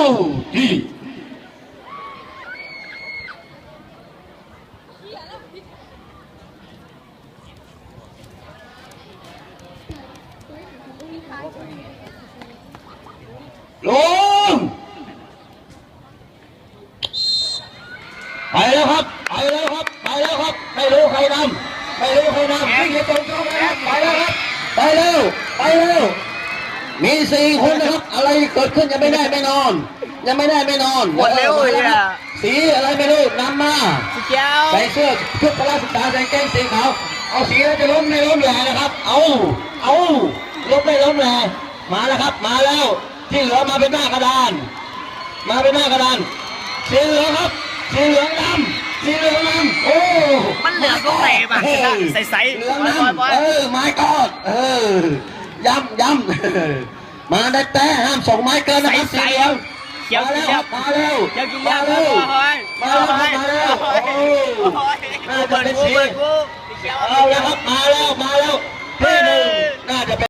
ເອົາ ດີ ລົງ ໄປແລ້ວຄັບ ໄປແລ້ວຄັບ ໄປແລ້ວຄັບ ໄປແລ້ວຄັບ ໄປແລ້ວ ໄປແລ້ວ ໄປແລ້ວ ໄປແລ້ວ ໄປແລ້ວ ໄປແລ້ວ ໄປແລ້ວ ໄປແລ້ວ ມີສີ່ຄົນນະຄັບ ອະໄລເກີດຂຶ້ນ ຍັງໄມ່ໄດ້ ໄມ່ນອນ ຍັງໄມ່ໄດ້ ໄມ່ນອນ ໝົດເລັວເລີຍອະ ສີອະໄລໄມ່ຮູ້ນຳມາ ສີຂຽວ ໃສ່ເສື້ອຊຸດພະລະສຶກສາ ໃສ່ກາງເກງສີຂາວ ເອົາ ສີແລ້ວຈະລົ້ມໃນລົ້ມແຫຼນະຄັບ ເອົາ ເອົາ ລົ້ມໃນລົ້ມແຫຼ ມາແລ້ວຄັບ ມາແລ້ວ ທີ່ເຫຼືອມາເປັນໜ້າກະດານ ມາເປັນໜ້າກະດານ ສີເຫຼືອງຄັບ ສີເຫຼືອງນຳ ສີເຫຼືອງນຳ ໂອ້ ມັນເຫຼືອງຕົງໃດບາດ ເອີ ໃສໆ ເຫຼືອງນຳ ບອຍໆ ເອີ ມາຍກອດ ເອີ ຢ້ຳ ຢ້ຳ ມາໄດ້ແຕ່ຫ້າມສອງໄມ້ເກີນນະຄັບ ໃສໆ ສີເຫຼືອງ ຂຽວ ມາແລ້ວ ຂຽວ ມາແລ້ວ ຂຽວກິນຢາ ມາແລ້ວ ມາແລ້ວ ມາແລ້ວ ໂອ້ ໜ້າຈະເປັນສີ ເອົາແລ້ວຄັບ ມາແລ້ວ ມາແລ້ວ ທີໜຶ່ງ ໜ້າຈະເປັນ